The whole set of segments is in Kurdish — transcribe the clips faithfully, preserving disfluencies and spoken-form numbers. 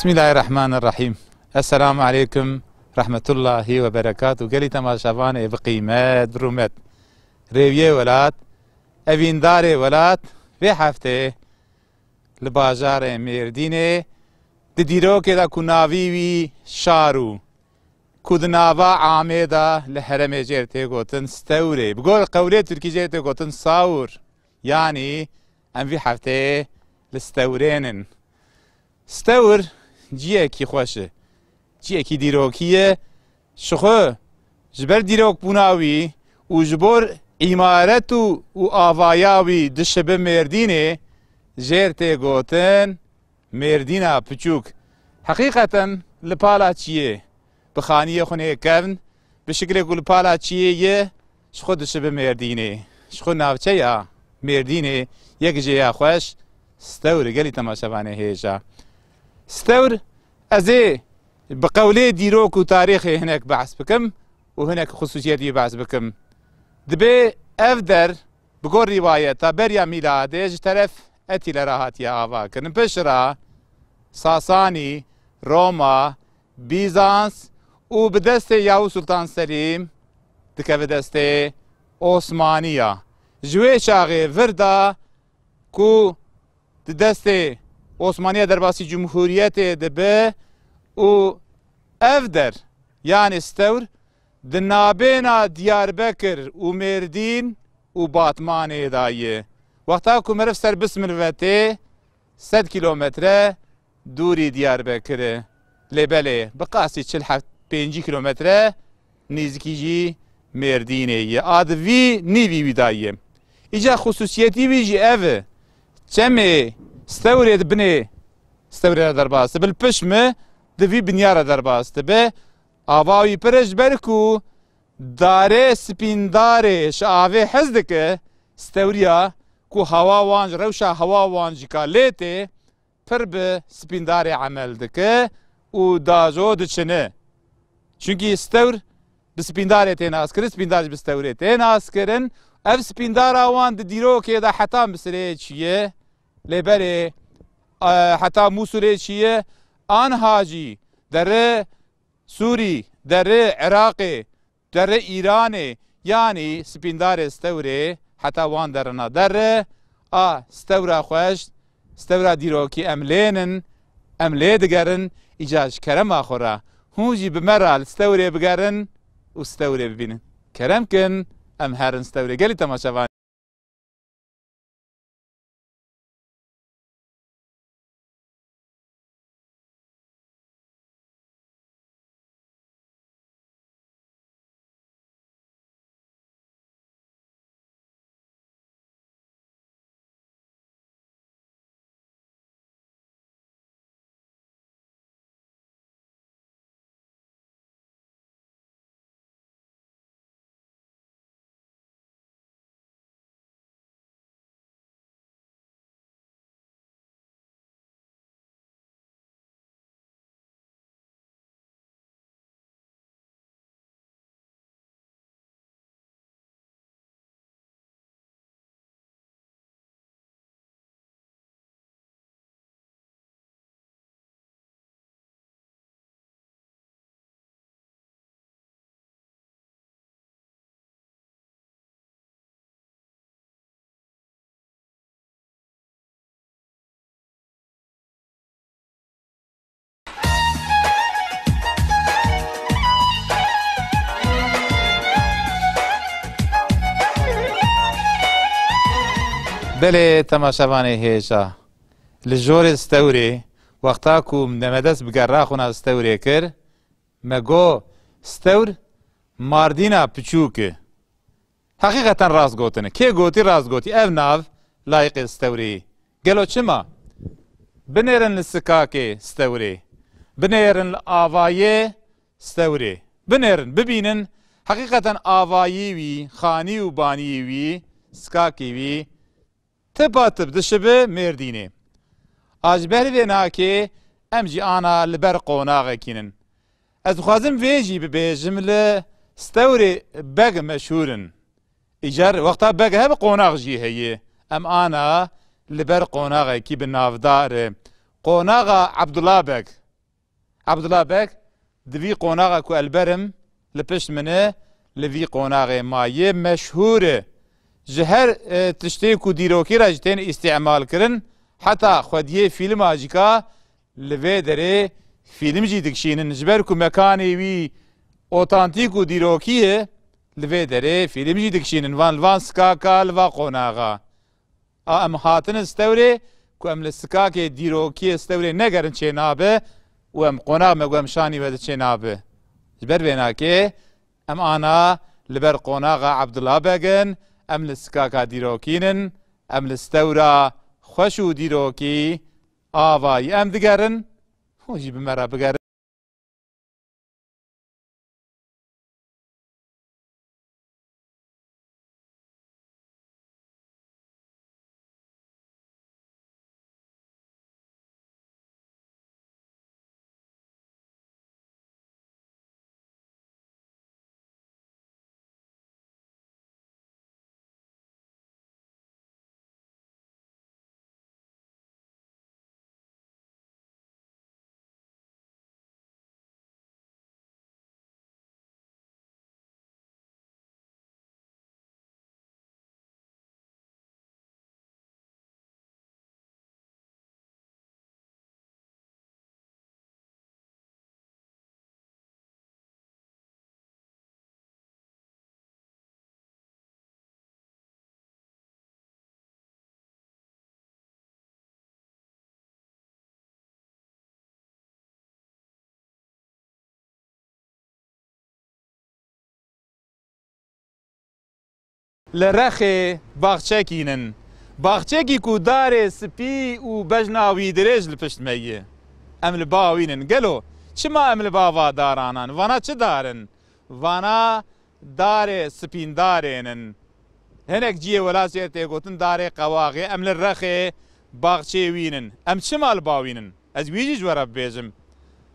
Bismillahirrahmanirrahîm. Esselamu aleykum, rahmetullahî we berekatuh. Gelî temaşevanê bi qîmet, bi rûmet. Rêwiyê welat, evîndarê welat, vê heftê li bajarê Mêrdînê, di dîrokê de ku navî wî Şarû, ku di nava Amê de li herêmê jê tê gotin Stewrê. Bi gor qewlê tirkî jê tê gotin Sawur. Yanî em vî heftê li Stewrê nin. Stewr ciyekî xweş e. Ciyekî dîrokî ye. Ji xwe, ji ber dîrokbûna wî û ji bo îmaret û, û avaya wî dişibe Mêrdînê, jêr tê gotin Mêrdîna Piçûk. Heqîqeten li pala çiyê, bi xaniyê xwe nêkevn, bi şiklê ku li pala çiyê ye, ji xwe dişibe Mêrdînê. Ji xwe navçeya Mêrdînê yek jêya xweş Stewr e, gelî temaşevanê hêja. Stewr, ez ê bi qewlê dîrok û tarîxê hinek behs bikim û hinek xusûsiyetî behs bikim. Dibê ev der, bi gor rîwayeta, beriya mîladê ji teref Etîle re hatiye avakirin. Piştre Sasanî, Roma, Bîzans û bi destê Yavuz Sultan Selîm dikeve destê Osmaniya. Ji wê çaxê vir de ku di destê Osmaniya derbasî Cumhuriyetê dibe û ev der, yanî Stewr, di nabêna Diyarbekir û Mêrdîn û Batmanê de ye. Wexta ku meriv ser bismilve tê, sed kîlometre dûrî Diyarbekir e. Lê belê, bi qasî çil heft pêncî kîlometre nêzîkî jî Mêrdînê ye. A di vî nîvî wî de ye. Îca xusûsiyetî wî jî ev e. Çemê Stewrê di binê Stewrê re derbas dibe. Li pişt mi di vî binya re derbas dibe. Ava wî pir e ji ber ku darê spîndarê ji avê hez dike, Stewriya ku hewa wan ji rewşa hewa wan jî ka lê tê, pir bi spîndarê emel dike û dajo diçine. Çunkî stewr bi spîndarê tê naskirin, spîndar jî bi stewrê tê naskirin. Ev spîndara wan di dîrokê de heta Misirê çiye, lê berê, e, heta Mûsulê çiye, anha jî derê Sûrî, derê Iraqê, derê Îranê, yanî spîndarê stewrê heta wan derina derre, a stewra xweş, stewra dîrokî em lê nin, em lê digerin, îca ji kerema xwe re hûn jî bi me re li stewrê bigerin û stewrê bibînin. Kerem kin, em herin stewrê. Gelî temaşevan. Belê temaşevanê hêja. Li jorê stewrê, wexta ku me dest bi gerra xwe na stewrê kir, me got, stewr Mardîna piçûk e. Heqîqeten rast gotine. Kê gotî, rast gotî. Ev nav layiqê stewrê ye. Gelo çima? Binêrin li sikakê stewrê. Binêrin li avayê stewrê. Binêrin, bibînin, heqîqeten avayî wî, xanî û banî wî, sikakê wî, tipa tip dişibe Mêrdînê. A ji ber vê nakê em jî ana li ber qonaxekî nin. Ez dixwazim vê jî bibêjim, li Stewrê beg meşhûr in. Îcar wexta beg hebe qonax jî heye. Em ana li ber qonaxekî bi navdar e. Qonaxa Abdullah Beg. Abdullah Beg, di vî qonaxa ku el berim, li pişt min e, li vî qonaxê ma yê meşhûr e. Ji her, e, tiştê ku dîrokî re jî tên îstîmal kirin, heta xwediyê fîlma jî ka li vê derê fîlm jî dikişînin. Ji ber ku mekanê wî otantîk û dîrokî ye, li vê derê fîlm jî dikişînin. Van, li van sikaka, li va qonaxa. A em hatine Stewrê, ku em li sikakê dîrokiyê Stewrê negerin çênabe û em qonax me ku em şanî we de çênabe. Ji ber vênakê em ana li ber qonaxa Abdullah Beg in, em li sikaka dîrokî nin, em li Stewra xweş û dîrokî avayî em digerin, hûn jî bi me re bigerin. Li Rexê baxçekî nin. Baxçekî ku darê spî û bejna wî dirêj li pişt me ye. Em li ba wî nin. Gelo çima em li ba va daran in? Vana çi dar in? Vana darê spîndarê nin. Hinek cihê welat jê tê gotin darê qewaxê. Em li Rexê baxçeyê wî nin. Em çima li ba wî nin? Ez wî jî ji we re bibêjim.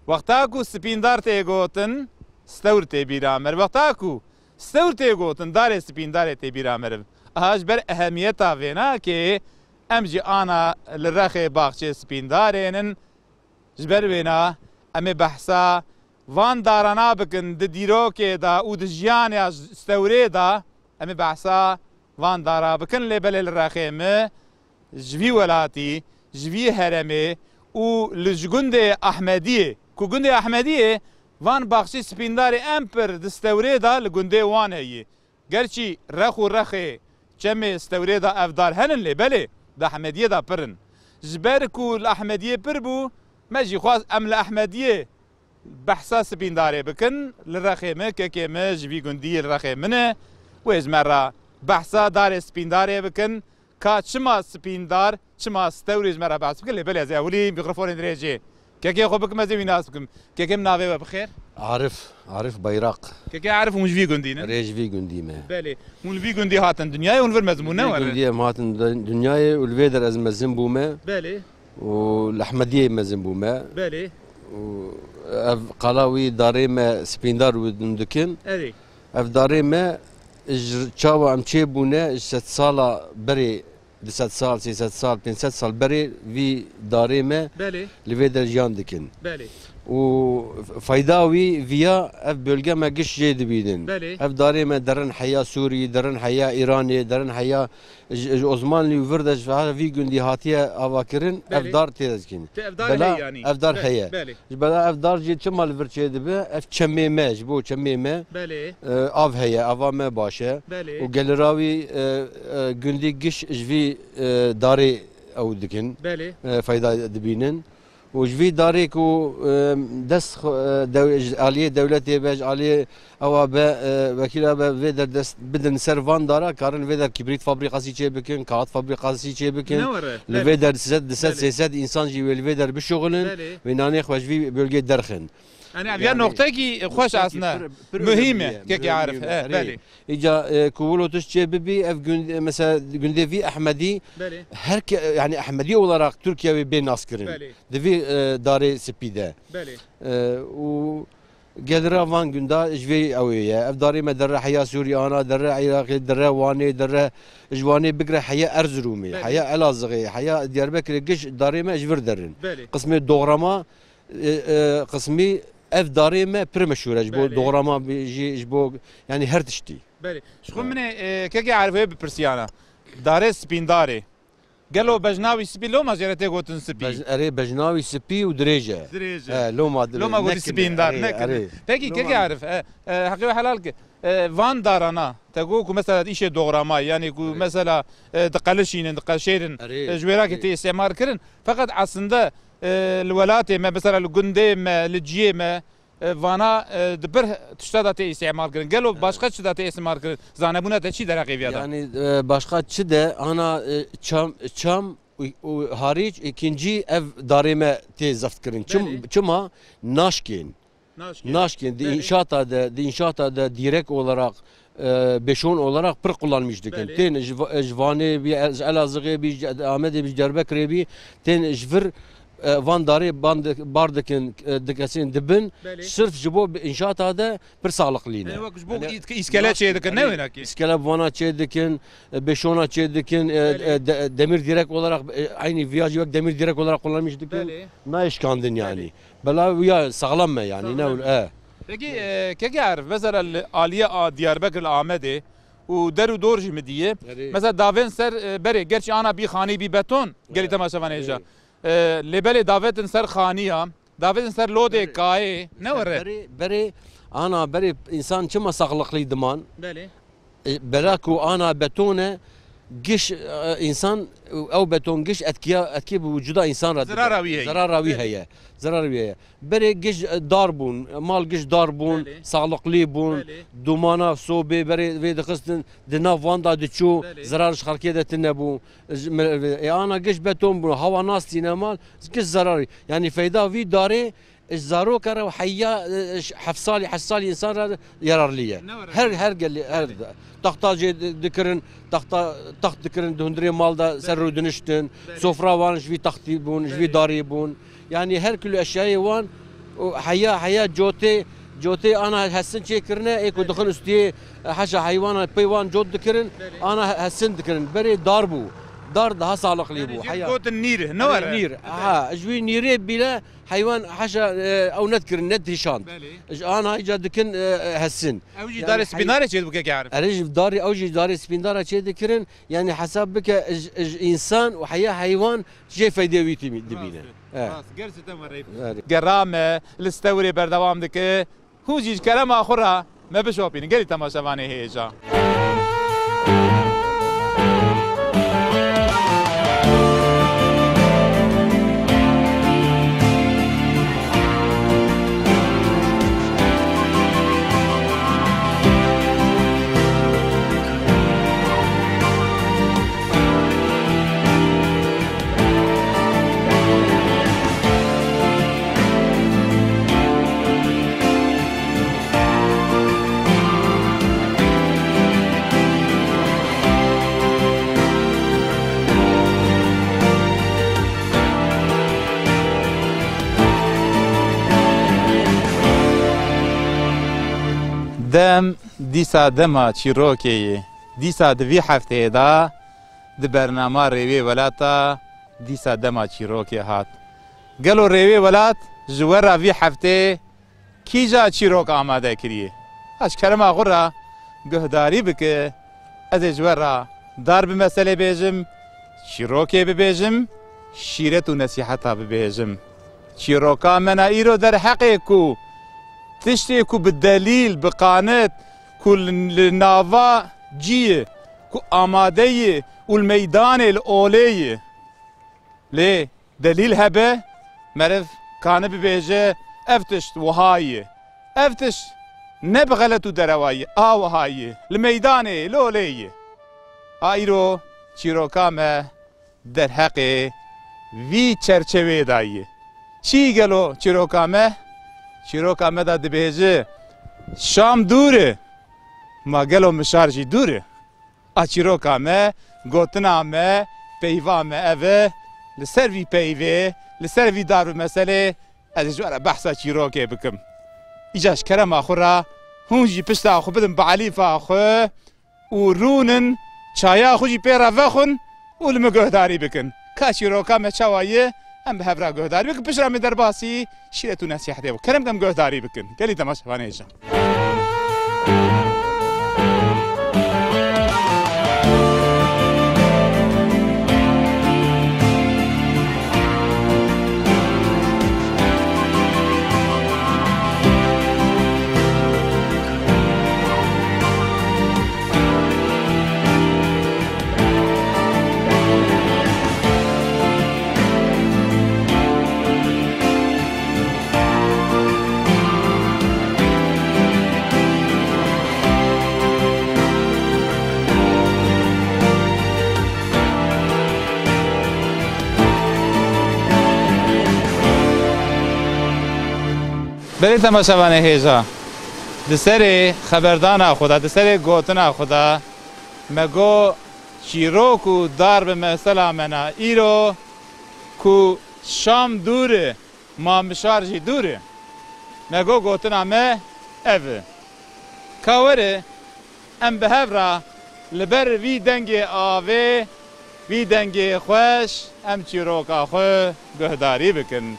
Wexta ku spîndar tê gotin, stewr tê bîra me. Wexta ku stewr tê gotin, darê spîndarê tê bîra me. Aha ji ber ehemiyeta vênakê em jî ana li Rexê baxçeyê spîndarê nin. Ji ber wêna em ê behsa van darana bikin di dîrokê de û di jiyana Stewrê de, em ê behsa van dara bikin, lê belê li Rexê me ji vî welatî, ji vî heremê û li ji gundê Ahmediyê, ku gundê Ahmediyê van baxçî spîndarê em pir di Stewrê de li gundê wan heye. Gerçî Rex û Rexê çemê Stewrê de ev dar henin, lê belê di Ehmediyê de pir in. Ji ber ku li Ehmediyê pir bû, me jî xwest em li Ehmediyê behsa spîndarê bikin. Li Rexê me, kekê me ji vî gundî li Rexê min e. Wê ji me re behsa darê spîndarê bikin. Ka çima spîndar, çima stewrê ji me re behs bikin, lê belê ez ê ewilî mîkrofonê dirêjê kekê xwe bikim, ez ê wî nas bikim. Kekê min, navê we bi xêr? Arif, Arif Bayrak. Kekê Arif, hûn ji vî gundî ne? Rê ji vî gundî me. Belê. Hûn li vî gundî hatin dinyayê, hûn vir mezin bûn, ne were? Vî gundiyê em hatin di-, dinyayê û li vê der ez mezin bûme. Belê. Û li Ehmediyê mezin bûme. Belê. Û ev qala wî darê me spîndar û dikin. Erê. Ev darê me ji çawa em çê bûne, ji sedsala berê, du sed sal, sê sed sal, pênc sed sal berê vî darê me Belê. Li vê der jiyan dikin. Belê. Û fayda wî viya ev bölge me giş jê dibînin. Belê. Ev darê me derin heya Sûrî, derin heya Îranê, derin heya ji, ji Osmanlî û vir de ji vî gundî hatiye avakirin, Belê. Ev dar tê de dikin. Te ev dar Bela heye yanî? Ev dar Be-, heye. Belê. Ji bela ev dar jî çima li vir çêdibe? Ev çemê me, ji bo çemê me, Belê. E, av heye, ava me baş e. Belê. Û gelira wî, e, e, gundî giş ji vî, e, darê ew dikin, Belê. E, fayda dibînin. Û ji vî darê ku, e, dest xwe, e, dew-, ji aliyê dewletê be, ji aliyê ewa be, e, wekîla be, vê der dest bidin ser van dara, karin vê der kibrît fabrîkasî çê bikin, kağıt fabrîkasî çê bikin. Ne were? Li Belê. Vê der sed, du sed, Belê. Sê sed însan jî wê li vê der bişuxulin, Belê. Wê nanê xwe ji vî bölgê derxin. Yani, ev ya Yani, noqtekî xweş noqtekî aslında. Pir, pir Muhîm e, önemli ye, kekê muhîm Arif. Ye. He, Erê. Belê. Îca, e, ku wilo tişt çê bibî, ev gund-, mesela gundê vî Ehmedî, Belê. Her ke-, yani Ehmedî olarak Türkiye wê bê naskirin. Belê. Di vî, e, darê spî de. Belê. E, û gelira van gunda ji vê ew ê ye. Ev darê me derre heya Sûriyana, derre Iraqê, derre Wanê, derre ji Wanê bigre heya Erzurumê, Belê. Heya Elazığê, heya Diyarbekirê, giş darê me ji vir derin. Belê. Qismê Doğrama, E, e, qismî ev darê me pir meşhûr e ji bo Belê. Dograma jî, ji bo, yanî her tiştî. Belê. Ji xwe min ê, e, kekê Arif wê bipirsiyana. Darê spîndarê. Gelo bejna wî spî, loma jê re tê gotin spî? Bej-, erê, bejna wî spî û dirêj e. Dirêj e. He, loma dirêj. Loma gotî nekine. Spîndar, Erê, nekine. Erê. Pekî, Loma kekê Arif, e, e, heqê we helal ke. E, van darana, te got ku mesela îşê dograma, yanî ku Erê. Mesela, e, diqelişînin, diqeşêrin, Erê, e, ji wêrakê erê. Tê îstemar kirin. Feqet aslında, e, li welatê me, mesela li gundê me, li ciyê me, e, vana, e, di bir tişta de tê îstemar kirin. Gelo Evet. Başqa çi de tê îstemar kirin? Zanebûna te çi derheqê viya de? Yanî, e, başqa çi de ana, e, çam, çam û, û hariç, îkincî ev darê me tê zeft kirin. Çim-, Belê. Çima? Naşkên. Naşkên. Naşkên. Di Belê. Înşaata de, di înşaata de direk olarak, e, beşon olarak pir kullanmış dikin. Belê. Tên ji va-, ji Vanê bî, ji Elazığê bî, ji Amedê bî, ji Diyarbekirê bî, tên ji vir, e, van darê ban dik-, bar dikin, e, dikesin dibin. Belê. Sirf ji bo bi înşaata de pir sağlıklî ne. Yani wek ji bo Yani ît-, îskele çê dikin, ne yani wênakî? Îskele bi vana çê dikin, e, beşona çê dikin, e, Belê. E, de-, demir direk olarak, e, aynı viyajı wek demir direk olarak kullanmış dikin. Belê. Nayê şikandin yani. Belê. Bela ya sağlam me yani, ne Sağlam. Öyle, e. Peki, e, kekê Arif, mesela li aliyê a Diyarbekir li Amedê û der û dor jî mi diye. Erê. Mesela davên ser, e, berê, gerçi ana bî xanî bî beton, gelî Evet. Temaşevan hêja. Erê. E, lê belê davetin ser xaniya, davetin ser lodê Berê. Kayê, ne were? Berê, berê, ana berê insan çima sağlıklı diman? Belê. E, bela ku ana betone, giş, e, insan, ew beton giş etkiya, etki bi vücuda insan re Zerara dike. Wî heye. Zerara wî Belê. Heye. Zerara wî heye. Berê giş, e, dar bûn, mal giş dar bûn, Belê. Sağlıklı bûn, Belê. Dumana sobê berê vê dixistin, di nav van da diçû, Belê. Zerar ji xelkê de tine bû. Ji me-, e, ana giş beton bûn, hawa nas tîne mal, giş zerarî. Yani feyda vî darê, e, zaroka re û heya, e, ş-, heft salî, heşt salî insan re yararlı ye. Ne were? Her, her gelî, her Belê. Taxta jê di-, dikirin, taxta, taxt dikirin, di hundirê mal da ser Belê. Rûdiniştin. Belê. Sofra wan ji vî taxtî bûn, ji vî Belê. Darî bûn. Yani her kulî eşyayê wan û heya, heya cotê, cotê ana hesin çêkirine, ê ku Belê. Dixin ustiyê, e, heşa heywana pey wan cot dikirin, Belê. Ana he-, hesin dikirin. Berê dar bû. Dar daha sağlıklı Yani bû. Jê Heya. Gotin nîr, ne Erê were? Nîr. Ha, ji wî nîrê bîle heywan heşa, e, ew nedikirin, nedihişand. Belê. Ji ana îca dikin, e, e, hesin. Ew jî Yani darê hey- spîndarê çê dibû kekê Arif? Erê ji darê, ew jî darê spîndara çê dikirin. Yani hesab bike, ji, ji insan û heya heywan jê feydê wî tî-, dibîne. Rast e. Evet. Rast. Gerçekten we rê. Evet. Gera me li Stewrê berdewam dike. Hûn jî ji kerema xwe re me bişopînin. Gelî temaşevanê hêja. Dem dîsa dema çîrokê ye. Dîsa di vî hefteyê de di bernama Rêwê Welat de dîsa dema çîrokê hat. Gelo Rêwê Welat ji we re vî hefteyê kîja çîrok amade kiriye? Ez ji kerema xwe re guhdarî bike, ez ê ji we re dar bi meselê bêjim, çîrokê bibêjim, şîret û nesîheta bibêjim. Çîroka me na îro derheqê ku tiştê ku bi delîl, bi qanet, ku li, li nava cî ye, ku amade ye û li meydanê li olê ye. Lê delîl hebe, meriv kane bibêje, ev tişt wiha ye. Ev tişt ne bi xelet û derewa ye, a wiha ye. Li meydanê, li olê ye. A îro çîroka me derheqê vî çerçeveyê de ye. Çi gelo çîroka me? Çîroka me de dibêje, Şam dûr e, ma gelo mişar jî dûr e? A çîroka me, gotina me, peyva me ev e, li ser vî peyvê, li ser vî dar û meselê ez ê ji we re behsa çîrokê bikim. Îca ji kerema xwe re hûn jî pişta xwe bidin bi elîfa xwe û rûnin çaya xwe jî pê re vexwin û li min guhdarî bikin. Ka çîroka me çawa ye, Em bi hev re guhdarî bikin, piştre em ê derbasî şîret û nesîhetê bikin. Kerem ke em guhdarî bikin. Gelî temaşevanê hêja. Belê temaşevanê hêja, di serê xeberdana xwe de, di serê gotina xwe de me got çîrok û dar bi mesela me ne. Îro ku Şam dûr e, ma mişar jî dûr e. Me got gotina me ev e. Ka were em bi hev re li ber vî dengê avê, vî dengê xweş em çîroka xwe guhdarî bikin.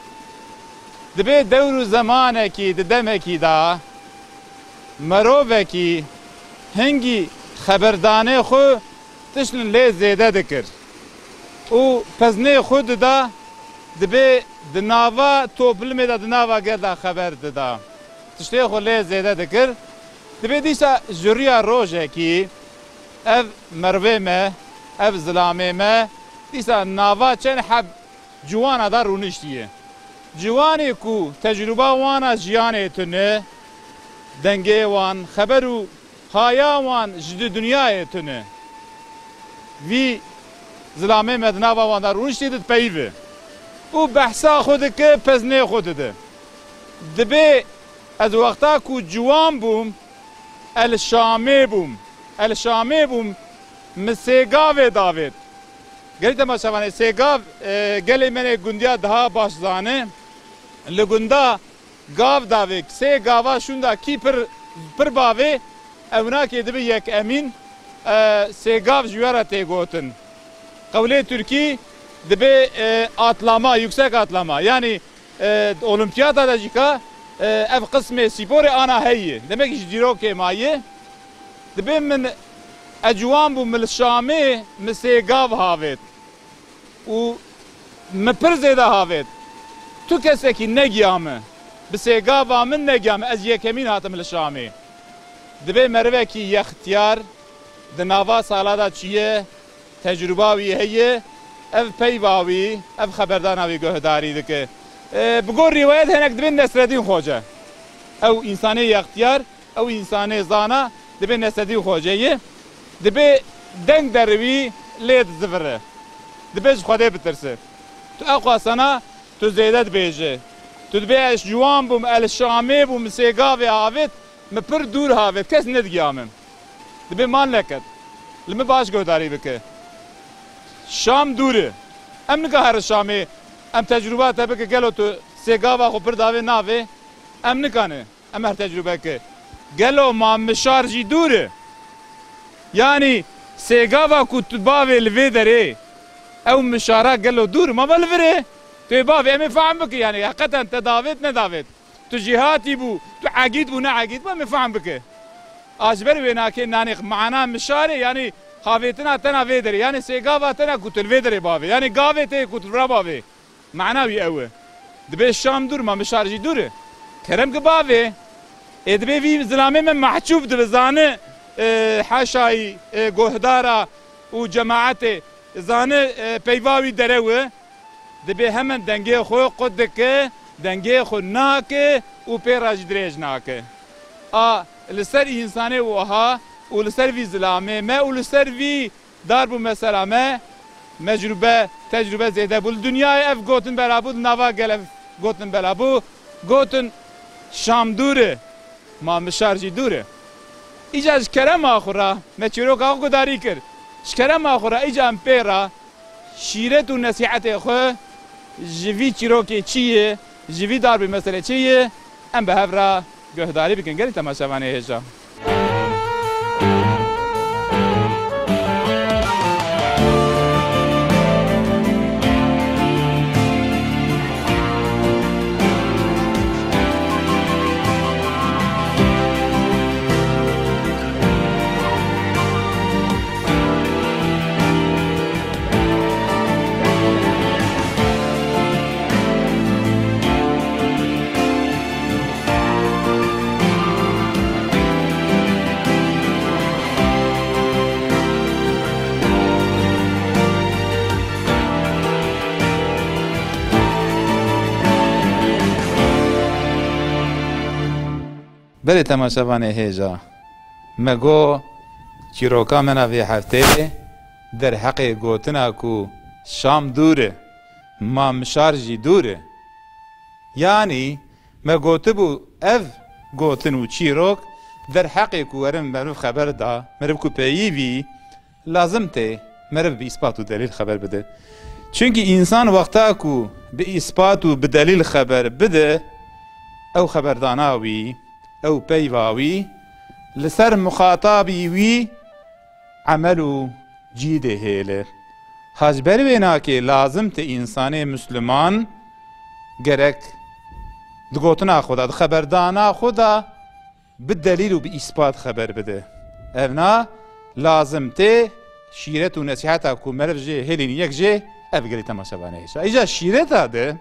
Dibê dewr û zemanekî, di demekî de merovekî hingî xeberdanê xwe tiştin lê zêde dikir û peznê xwe dida, dibê di nava toplumê de, di nava gel de xeber dida. Tiştê xwe lê zêde dikir. Dibê dîsa ji riya rojekî ev merivê me, ev zilamê me dîsa nava çend heb ciwana de rûniştiye. Ciwanê ku tecrûba wan a jiyanê tune, dengê wan, xeber û haya wan ji di dinyayê tune. Vî zilamê me di nava wan de rûniştî, dipeyive û behsa xwe dike, peznê xwe dide. Dibê ez wexta ku ciwan bûm, ez li Şamê bûm. Ez li Şamê bûm, min sê gavê davêt. Gelî temaşevanê, sê gav, e, gelê me nê gundiya daha baş zane. Li gunda gav davêk, sê gava şûnda kî pir, pir bavê, ew nakê dibe yek emîn, e, sê gav ji we re tê gotin. Qewlê Tirkî dibe, e, atlama, yüksek atlama. Yanî, e, olimpiyata de jî ka, e, ev qismê sporê ana heye. Demek ji dîrokê maye. Dibe min, e, ciwan bû, min li Şamê min sê gav havêt. Û min pir zêde havêt. Tu kesekî negiya min. Bi sê gava min negiya min. Ez yekemîn hatim li Şamê. Dibê merivekî yextiyar di nava sala de çûye, tecrûba wî heye, ev peyva wî, ev xeberdana wî guhdarî dike. E, bi gor rîwayet hinek dibê Nesredîn Xoce. Ew însanê yextiyar, ew însanê zana, dibê Nesredîn Xoce ye. Dibê deng derê wî lê dizivire. Dibê ji Xwedê bitirse. Tu ew qasana tu zêde dibêje. Tu dibê ez ciwan bûm, ez li Şamê bûm, sê gavê havêt, min pir dûr havêt, kes nedigiya min. Dibê mal neket. Li min baş guhdarî bike. Şam dûr e. Em nika herin Şamê, em tecrûba te bike, gelo tu sê gava xwe pir davê navê? Em nikane. Em her tecrûbe ke. Gelo ma mişar jî dûr e? Yanî sê gava ku tu bavê li vê derê, ew mişara gelo dûr e? Ma ve li vir e. Tu ê bavê, em ê fehm bike, yanî heqeten te davêt nedavêt. Tu jêhatî bû, tu egît bû, ne egît bû, em ê fehm bike. A ji ber wê nakê nanê mana mişarê, yanî havêtina tena vê derê, yanî sê gava tena ku tu li vê derê bavê, yanî gavê te ku tu li vira bavê. Mana wî ew e. Dibê Şam dûr, ma mişar jî dûr e. Kerem ki bavê. Ê dibê vî zilamê me mehcûb dibe, zane, e, heşayî, e, guhdara û cemaetê, zane, e, peyva wî derew e. Dibê hemen dengê xwe qut dike, dengê xwe nake û pê re jî dirêj nake. A li ser însanê wiha û li ser vî zilamê me û li ser vî dar bû mesela me, mecrûbe, tecrûbe zêde bû. Li dinyayê ev gotin bela bû, di nava gel ev gotin bela bû. Gotin Şam dûr e, ma mişar jî dûr e. Îca ji kerema xwe re me çîroka xwe gudarî kir. Ji kerema xwe re îca em pê re şîret û nesîhetê xwe ji vî çîrokê çi ye, ji vî darbê meselê çi ye, em bi hev re guhdarî bikin. Gelî temaşevanê hêja. Belê temaşevanê hêja, me got, çîroka me na vê hefteyê derheqê gotina ku Şam dûr e, ma mişar jî dûr e. Yanî me gotibû, ev gotin û çîrok derheqê ku werin meriv xeber da, meriv ku peyivî, lazim tê meriv bi îspat û delîl xeber bide. Çimkî însan wexta ku bi îspat û bi delîl xeber bide, ew xeberdana wî, ew peyva wî li ser mixatabî wî emel û cîdê hêle. Ha ji ber wê nakê lazim tê însanê misliman gerek di gotina xwe de, di xeberdana xwe de bi delîl û bi îspat xeber bide. Evna lazim tê şîret û nesîheta ku meriv jê hêlînî yek jê ev gelî temaşevanê hêja. Îja şîreta de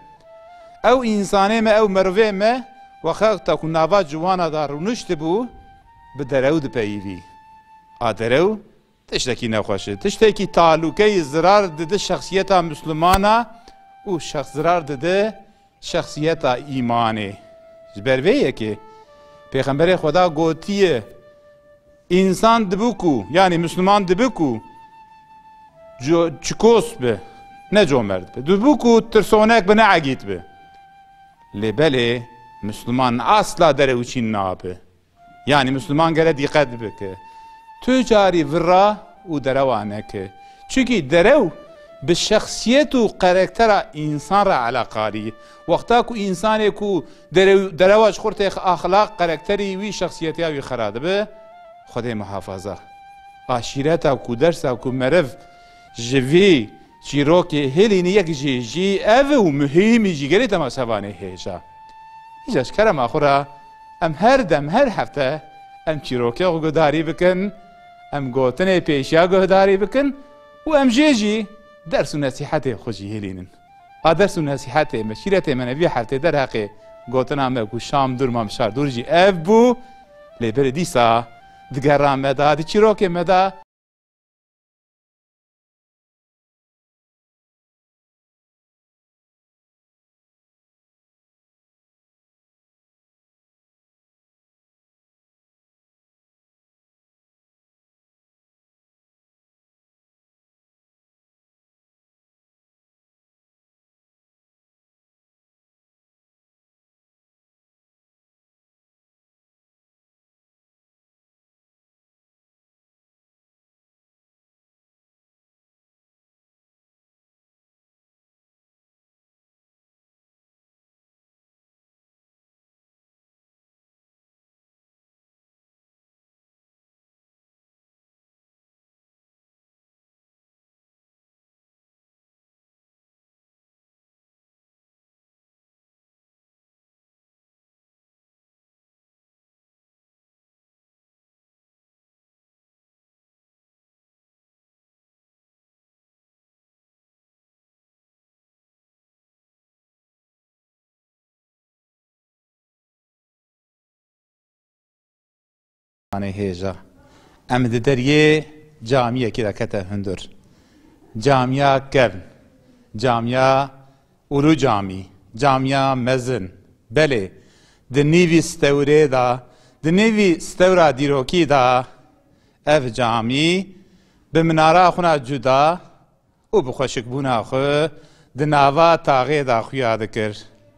ew însanê me, ew merivê me wexta ku nava ciwana da rûniştibû bi derew dipeyivî. A derew tiştekî nexweş e. Tiştekî talûkeyî zirar dide şexsiyeta Mislimana û şexs zirar dide şexsiyeta îmanê. Ji ber vê yekê Pêxemberê Xweda gotiye, însan dibe ku, yanî Misliman dibe ku co-, çikos be, ne comerd be. Dibe ku tirsonek be, ne egît be. Lê belê Misliman asla derewçîn nabe. Yanî Misliman gere dîqet bike. Tu carî vira û derewa neke. Çimkî derew bi şexsiyet û karaktera însan re eleqalî ye. Wexta ku însanê ku derew-, derewa ji xwe têxe, axlaq, karakterî wî, şexsiyetiya wî xera dibe, Xwedê muhafaza. Aşîreta ku, dersa ku meriv ji vî çîrokê hêlînî yek jî, jî ev û muhîmî jî gelê temaşevanê hêja. Îca ji kerema xwe re em her dem, her hefte em çîrokê xwe guhdarî bikin, em gotinê pêşiya guhdarî bikin û em jê jî ders û nesîhetê xwe jî hêlînin. A ders û nesîhetê me, şîretê me ne vî heftê derheqê gotina me ku Şam dûr ma mişar dûr jî ev bû, lê berê dîsa di gera me de, di çîrokê me de, Anê hêja. Em di deriyê camiyekî de kete hundir. Camiya kevn. Camiya Ulu Camî. Camiya mezin. Belê, di nîvî stewrê de, di nîvî stewra dîrokî de ev camî bi minara xwe cuda û bi xweşikbûna xwe di nava taxê de xuya dikir.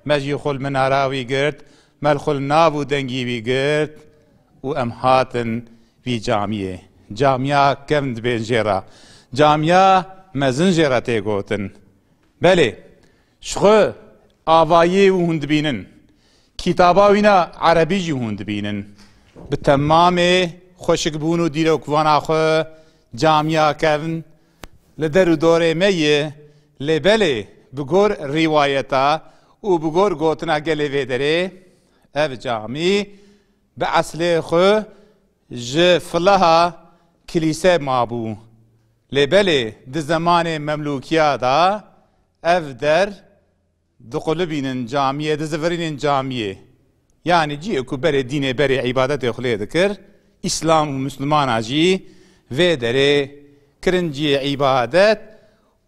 Me jî xwe li minara wî girt, me li xwe li nav û dengî wî girt û em hatin vî camiyê. Camiya kevn dibên jê re. Camiya mezin jê re tê gotin. Belê, ji xwe avayî wî hûn dibînin. Kitaba wî na erebî jî hûn dibînin. Bi temamê xweşikbûn û dîrokvana xwe camiya kevn li der û dorê me ye, lê belê bi gor rîwayeta û bi gor gotina gelê vê derê ev camî bi eslê xwe ji filiha kilîse mabû. Lê belê di zemanê Memlûkiya de ev der diqulibînin camiyê, dizivirînin camiyê. Yanî cihê ku berê dînê, berê îbadetê xwe lê dikir, Îslam û Mislimana jî vê derê kirin cihê îbadet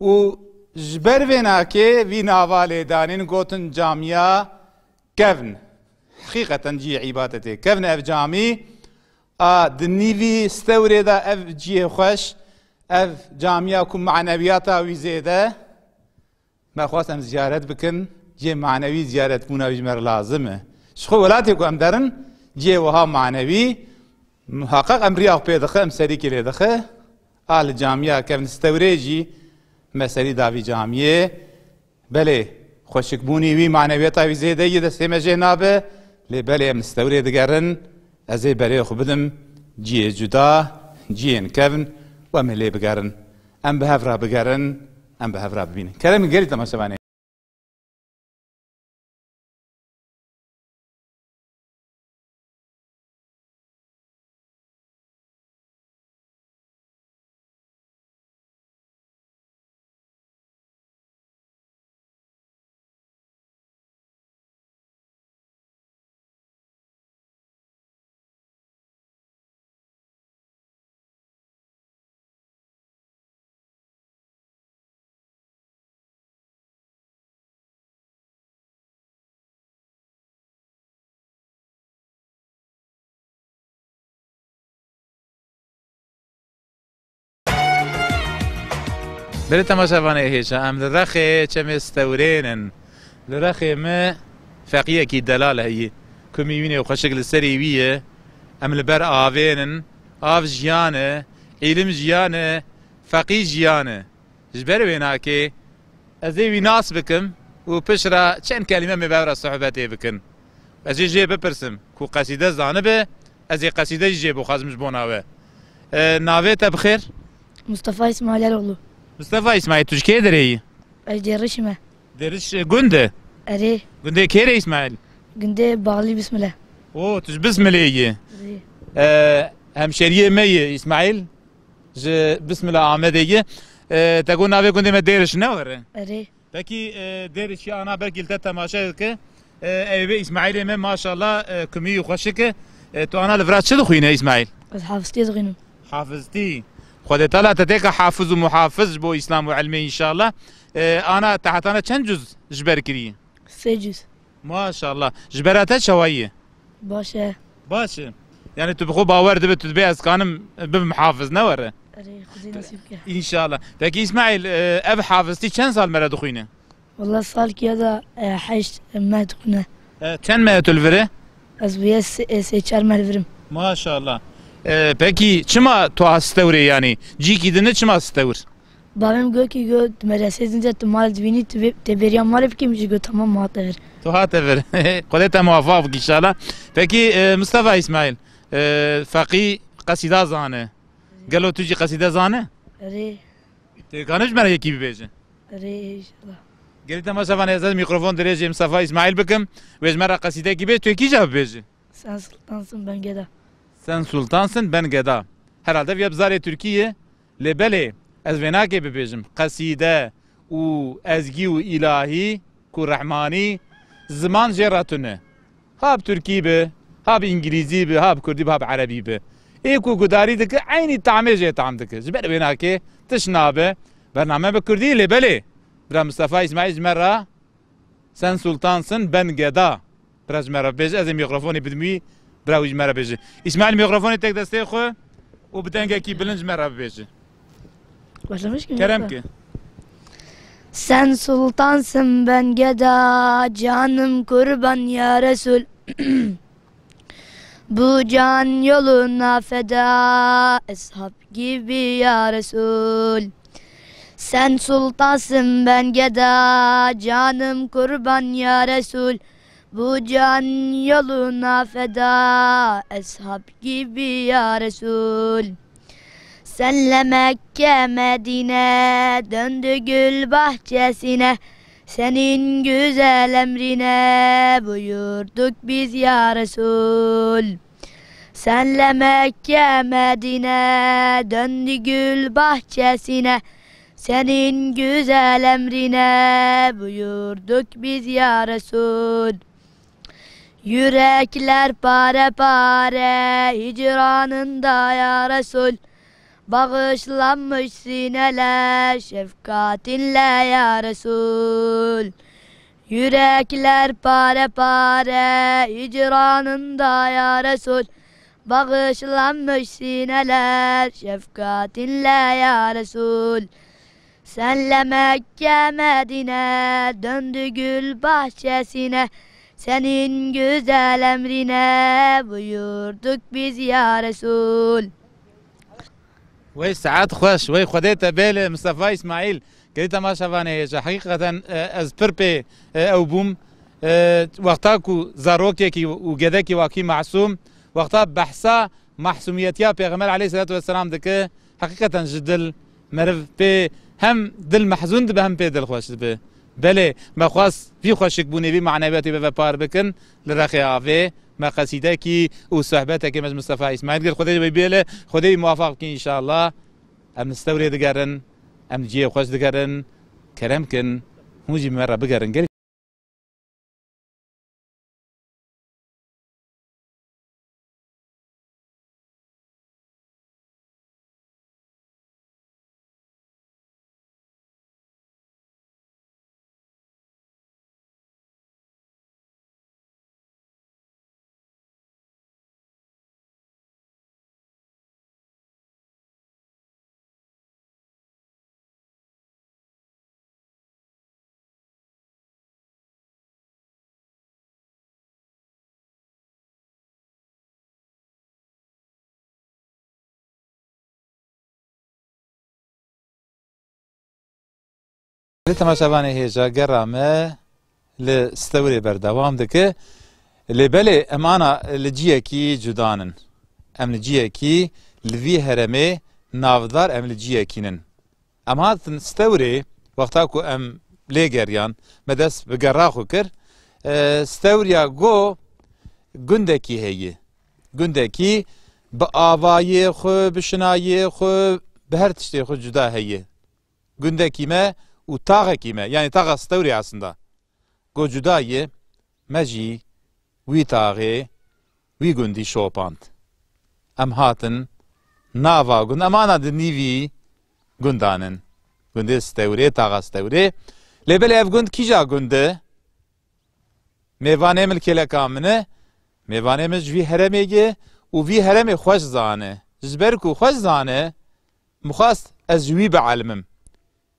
û ji ber vê nakê vî nava lê danîn, gotin camiya kevn. Heqîqeten cihê îbadetê. Kevin ev camî, a di nîvî stewrê de ev cihê xweş, ev camiya ku manewiyata wî zêde, me xwest em ziyaret bikin, cihê manewî ziyaretbûna wî ji me re lazim e. Ji xwe welatê ku em derin, cihê wiha manewî, muheqeq em riya xwe pê dixe, em serîkê lê dixe. A li camiya kevin stewrê jî me serî da vî camiyê. Belê, xweşikbûnî wî, manewiyeta wî zêde yê destê me jê nabe, lê belê em li stewrê digerin, ez ê berê xwe bidim ciyê cuda, ciyên kevn û em ê lê bigerin. Em bi hev re bigerin, em bi hev re bibînin. Kerem gelî temaşevanê. Belê temaşevanê hêja, em li Rexê çemê Stewrênin. Li Rexê me feqiyekî delal heyî. Kumî wînê xweşik li serê wî ye. Em li ber avênin. Av jiyan e. Îlim jiyan e. Feqî jiyan e. Ji ber wê nakê ez ê wî nas bikim û pişt re çend kelîme me bi hev re sohbetê bikin. Ez ê jê bipirsim ku qesîde zanibe, ez ê qesîde jî jê bixwazim ji bona we. E, navê te bi xêr? Mustafa İsmail Eroğlu. Mustafa İsmail, tu ji kê derê yî? Ez Dêrişî me. Dêriş, e, gund e? Erê. Gundê kê re İsmail? Gundê Bağlı Bismillah. O, tu ji Bismilê yî. Erê. E, hemşeriyê me yî İsmail. Ji Bismila Amedê ye. E, te got navê gundê me Dêriş ne were? Erê. Pekî, e, Dêrişî ana belkî li te temaşe dike. E, ew ê Îsmaîlê me maşallah, e, kumî û xweşik e. E, tu ana li vira çi dixwîne Îsmaîl? Ez hafiztiyê dixwînim. Hafiztî. Xwedê Teala te têke hafiz û muhafiz ji bo Îslam û ilmê înşallah. E, ana te hetane çend cuz ji ber kirî? Sê cuz. Maşallah. Ji bera te çawa ye? Baş e. Baş e. Yani tu bi xwe bawer dibe, tu dibê ez kanim bibim hafiz, ne were? Erê, Xwedê nasîb bike. Înşallah. Peki Îsmaîl, e, ev hafiztî çend sal me re dixwîne? Wala salkiya da, e, heşt meh dixwîne. E, çend meh tu li vir e? Ez bûye sê, e, sê çar meh li vir im. Maşallah. E, peki çima tu ha Stewrê yani? Cîkî din e, çima Stewr? Bavê min got kî got, tu medresê dince tu mal dibînî, tu bê-, tê bêriya malê bikî, min jî got, tamam, min hate vir. Tu hate vir. Xwedê te muwefaq bike înşallah. Peki, e, Mustafa Îsmaîl, e, feqî qesîda zane. Gelo tu jî qesîde zane? Erê. Tê kane ji me re yekî bibêje? Erê, înşallah. Gelî temaşevanê ez mikrofon dirêjê Mustafa Îsmaîl bikim. Wê ji me re qesîdekî bêje, tu yekî jî bibêje. Sen sultansın ben geda. Sen sultansın ben geda. Herhalde viya bi zarê Tirkî ye. Lê belê, ez vê nakê bibêjim. Qesîde û ezgî û îlahî ku Rehmanî ziman jê re tune. Ha bi Tirkî be, ha bi Îngilîzî be, ha bi Kurdî be, ha bi Erebî be. Ê ku gudarî dike, eynî tamê jê tam dike. Ji ber vê nakê tiş nabe. Bername bi Kurdî lê belê. Bira Mustafa Îsmaîl ji me re Sen sultansın, ben geda. Bira ji me re bêje, ez ê mîkrofonê bidim wî, bira wî ji me re bêje. Îsmaîl, mîkrofonê tek destê xwe û bi dengekî bilind ji me re bibêje. Başlamış ki? Kerem ki. Sen sultansın, ben geda, canım kurban ya Resul. Bu can yoluna feda, eshab gibi ya Resul. Sen sultansın, ben geda, canım kurban ya Resul. Bu can yoluna feda, eshab gibi ya Resul. Senle Mekke, Medine döndü gül bahçesine. Senin güzel emrine buyurduk biz ya Resul. Senle Mekke, Medine döndü gül bahçesine. Senin güzel emrine buyurduk biz ya Resul. Yürekler pare pare hicranında ya Resul. Bağışlanmış sineler şefkatinle ya Resul. Yürekler pare pare hicranında ya Resul. Bağışlanmış sineler şefkatinle ya Resul. Senle Mekke Medine döndü gül bahçesine. Senin güzel emrine buyurduk biz ya Resul. Wey saet xweş, wey Xwedê te bêle Mistefa Îsmaîl. Gelî temaşevanê hêja. Heqîqeten, e, ez pir pê, e, ew bûm. E, wexta ku zarokekî û gedekî wakî masûm, wexta behsa masûmiyetiya Pêxember aleyhisselatu vesselam dike, heqîqeten ji dil meriv pê hem dil mehzûn dibe hem pê dil xweş dibe. Belê, me xwest vî xweşikbûnê, vî manewiyatê bi ve par bikin li rexê avê. Me qesîdekî û sohbetekê me ji Mistefa Îsmaîl kir. Xwedê wê bêle, Xwedê wî muwafaq bikin înşallah. Em li Stewrê digerin, em li cihê xweş digerin. Kerem kin, hûn jî bi me re bigerin. Gelî Temaşevanê hêja, gera me li Stewrê berdewam dike. Lê belê em ana li ciyekî cuda nin. Em li ciyekî li vî heremê navdar em li ciyekî nin. Em hatin Stewrê, wexta ku em lê geriyan, me dest bi gera xwe kir. E, Stewriya go gundekî heye. Gundekî bi avayê xwe, bi şinayê xwe, bi her tiştê xwe cuda heye. Gundekî me û taxekî me, yanî taxa Stewrê aslında. Go cuda ye, me jî wî taxê, wî gundî şopand. Em hatin nava gund, em ana di nîvî gundan in. Gundê Stewrê, taxa Stewrê. Lê belê ev gund kîja gund e? Mêvanê min li kêleka min e. Mêvanê min ji vî heremê ye û vî heremê xweş zane. Ji ber ku xweş zane, min xwest ez ji wî bielimim.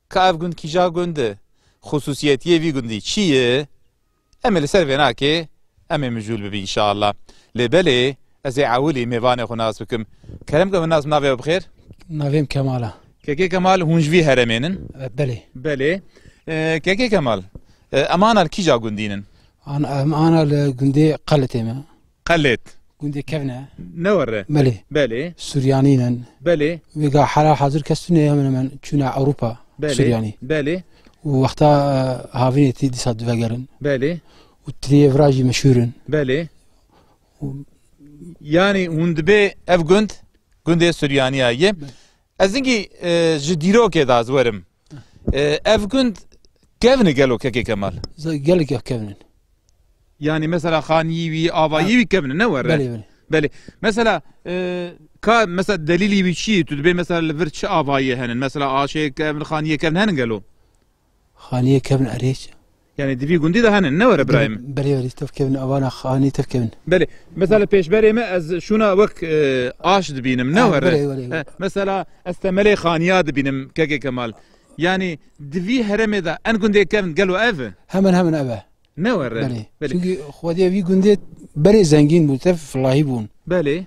Ka ev gund kîja gund e? Xusûsiyetiyê vî gundî çi ye? Em ê li ser vênakê em ê mijûl bibin înşallah. Lê belê ez ê ewilî mêvanê xwe nas bikim. Kerem ke min nas, navê we bi xêr? Navê min Kemal e. Kekê Kemal, hûn ji vî heremê nin? E, belê. Belê. E, Kekê Kemal, e, em ana li kîja gundî nin? An-, em ana li gundê Qelitê me. Qelêt. Gundê kevn e. Ne were? Belê. Belê. Suryanî nin. Belê. Vêga hela hazir kes tune hemen hemen çûne Ewropa. Belê. Suryanî. Belê. Û wexta, e, havînê tî dîsa divegerin. Belê. Û tiriyê vira jî meşhûr in. Belê. Û yanî hûn dibê ev gund, gundê Suryaniya ye. Belê. Ez hingî, e, ji dîrokê de ez werim. E, ev gund kevn e gelo Kekê Kemal? Ze-, gelek ev kevn in. Yanî mesela xaniyî wî, avayî Ha. wî kevn e, ne were? Belê, belê. Belê. Mesela, e, ka mesela delîlî wî çi ye? Tu dibê mesela li vir çi avayî henin? Mesela aşê kevn, xaniyê kevn henin gelo? Xaniyê kevn erê çi? Yanî di vî gundî de henin, ne were birayê min? Belê, belê, tev kevn, avana xanî tev kevn. Belê. Mesela pêşberê me ez şûna wek, e, aş dibînim, ne Ha, were? belê, belê. He, mesela ez temelê xaniya dibînim, Kekê Kemal. Yanî di vî heremê de en gundê kevn gelo ev e? Hemen hemen ev e. Ne were? Belê. Belê. Çünkü Xwedê vî gundê berê zengîn bû, tev filahî bûn. Belê.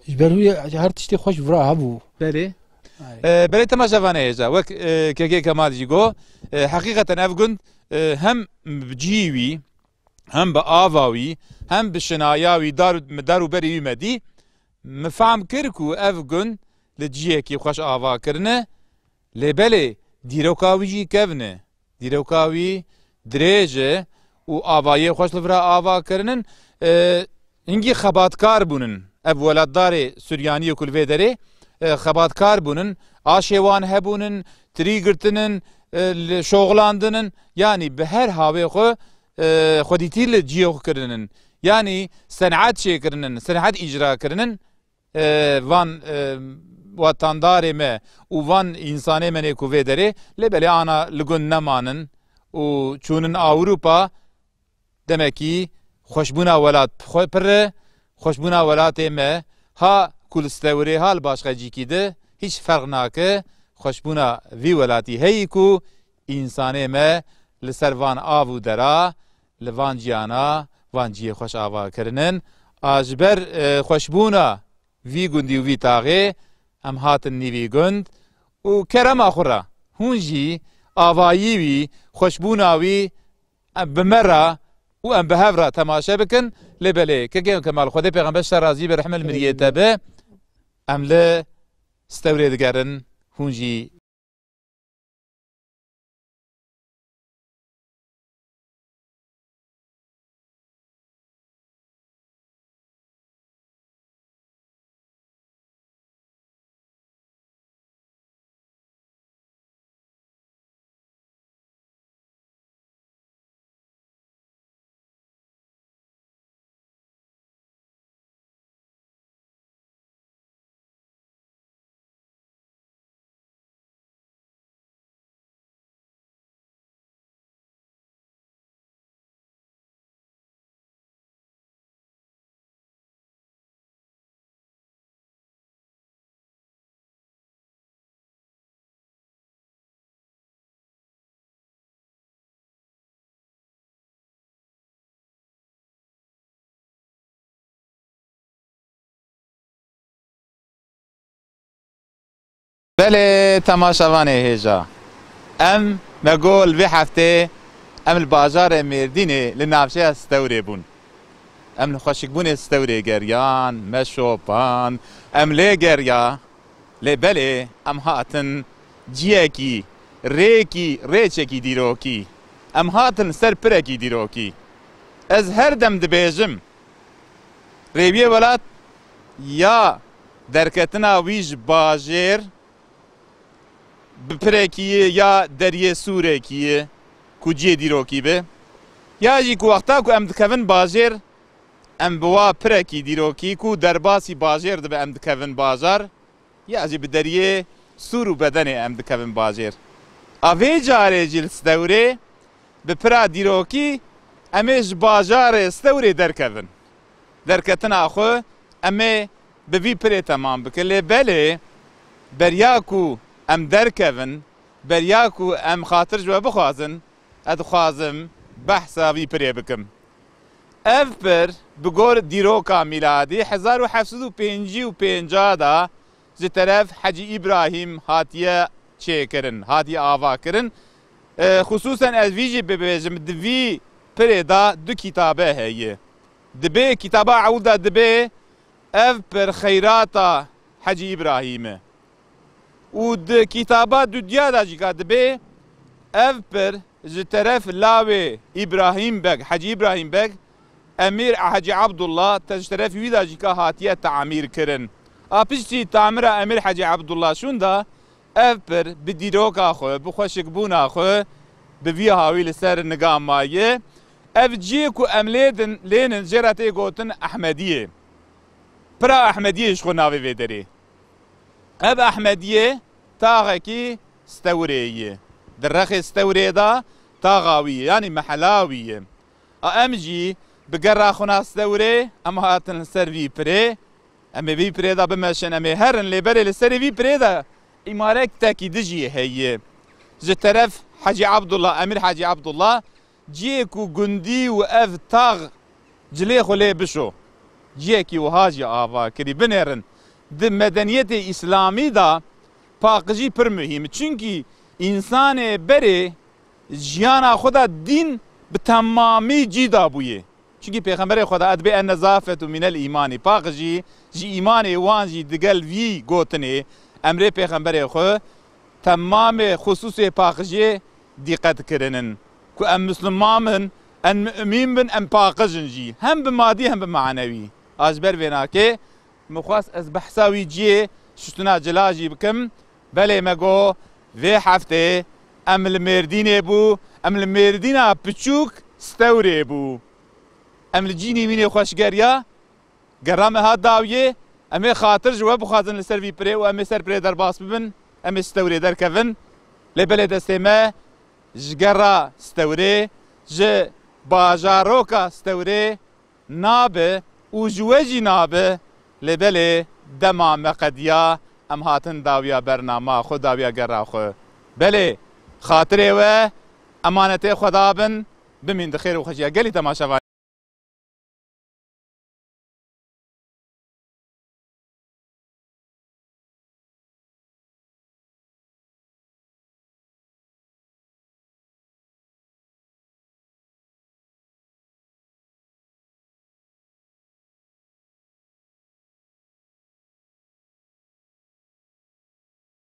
Ji ber wî her tiştê xweş vira hebû. Belê. Ay. E, belê temaşevanê hêja, wek, e, Kekê Kemal jî got, e, heqîqeten ev gund, e, hem bi cihî wî, hem bi ava wî, hem bi şinaya wî, dar, dar û berê wî me dî, min fehm kir ku ev gund li cihekî xweş ava kirine, lê belê dîroka wî jî kevn e. Dîroka wî dirêj e û avayê xweş li vira ava kirinin. E, hingî xebatkar bûnin. Ev welatdarê Suryaniyê ku li vê derê, e, xebatkar bûnin. Aşê wan hebûnin, tirî girtinin, e, li şoxilandinin. Yanî bi her havê xwe, e, xwedîtî li cihê xwe kirinin. Yanî sen'et çêkirinin, sen'et îcra kirinin. E, van, e, wetandarê me û van însanê me nê ku vê derê, lê belê ana li gund nemanin û çûnin Ewropa, Demekî xweşbûna welat bi xwe pir e, xweşbûna welatê me ha ku li Stewrê ha li başqa cîkî de hîç ferq nake, xweşbûna vî welatî heyî ku însanê me li ser van av û dera, li van ciyana, van ciyê xweş ava kirinin. A ji ber, e, xweşbûna vî gundî û vî taxê em hatin nîvî gund û kerema xwe re hûn jî avayî wî, xweşbûna wî em bi me re û em bi hev re temaşe bikin. Lê belê, kekê Kemal, Xwedê pêxember ji te razî be, rehme li miriyê te be. Em li Stewrê digerin, hûn jî. Belê, temaşevanê hêja. Em, me got, li vê heftê em li bajarê Mêrdînê li navçeya Stewrê bûn. Em li xweşikbûnê Stewrê geriyan, me şopand, em lê geriya. Lê belê, em hatin ciyekî, rêkî, rêçekî dîrokî. Em hatin ser pirekî dîrokî. Ez her dem dibêjim, rêwiyê welat ya derketina wî ji bajêr bi pirekî ye ya deriyê sûrekî ye ku ciyê dîrokî be, ya jî ku wexta ku em dikevin bajêr, em bi wa pirekî dîrokî ku derbasî bajêr dibe em dikevin bajar, ya jî bi deriyê sûr û bedenê em dikevin bajêr. A vê carê jî li Stewrê bi pira dîrokî em ê ji bajarê Stewrê derkevin. Derketina xwe em ê bi vî pirê temam bikin. Lê belê, beriya ku em derkevin, beriya ku em xatir ji we bixwazin, ez dixwazim behsa vî pirê bikim. Ev pir bi gor dîroka mîladî hezar û heft sed û pêncî û pênc de ji teref Hecî Îbrahîm hatiye çêkirin, hatiye avakirin. E, xisûsen ez vî jî bibêjim, di vî pirê de du kitabe heye. Dibê kitaba ewil de dibê ev pir xeyrata Hecî Îbrahîm e. Û di kitaba dudiya de jî ka dibê ev pir ji teref lawê Îbrahîm Beg, Hecî Îbrahîm Beg, Emîr Hecî Abdullah, te ji teref wî de jî ka hatiye tamîr kirin. A piştî tamira Emîr Hecî Abdullah şûn de ev pir bi dîroka xwe, bi xweşikbûna xwe, bi vî hawî li ser niga maye. Ev cihê ku em lê din, lênin jê re tê gotin Ehmediyê. Pira Ehmediyê ji xwe navê vê derê. Ev Ehmediyê taxekî Stewrê ye. Di rexê Stewrê de taxa wî ye, yanî mehela wî ye. A em jî bi gera xwe na Stewrê, em hatin li ser vî pirê. Em ê vî pirê de bimeşin, em ê herin, lê berê li serê vî pirê de îmaretekî dijî heye. Ji teref Hecî Abdullah, Emîr Hecî Abdullah, cihê ku gundî û ev tax cilê xwe lê bişo. Cihekî wiha jî ava kirî. Binêrin. Di medeniyetê îslamî de paqijî pir muhîm e. Çunkî însanê berê jiyana xwe de dîn bi temamî cî dabûye. Çunkî Pêxemberê Xweda, "Edbê en nezafetu minel îmanî", paqijî ji îmanê wan jî digel vî gotinê emrê Pêxemberê xwe temamê xusûsê paqijiyê dîqet kirinin. Ku em Misliman bin, em mumîn bin, em paqij in jî. Hem bi madî hem bi manewî. A ji ber vê nakê, min xwest ez behsa wî ciyê şuştina cila jî bikim. Belê me got, vê heftê em li Mêrdînê bû, em li Mêrdîna piçûk Stewrê bû. Em li cînî wînê xweş geriya, gera me hat dawiyê, em ê xatir ji we bixwazin li ser vî pirê û em ê ser pirê derbas bibin, em ê Stewrê derkevin. Lê belê destê me ji gera Stewrê, ji Bajaroka Stewrê nabe û ji we jî nabe, lê belê dema me qediya, em hatin dawiya bernama xwe, dawiya gera xwe. Belê, xatirê we, emanetê Xweda bin, bimîn di xêr û xweşiya gelî temaşevan.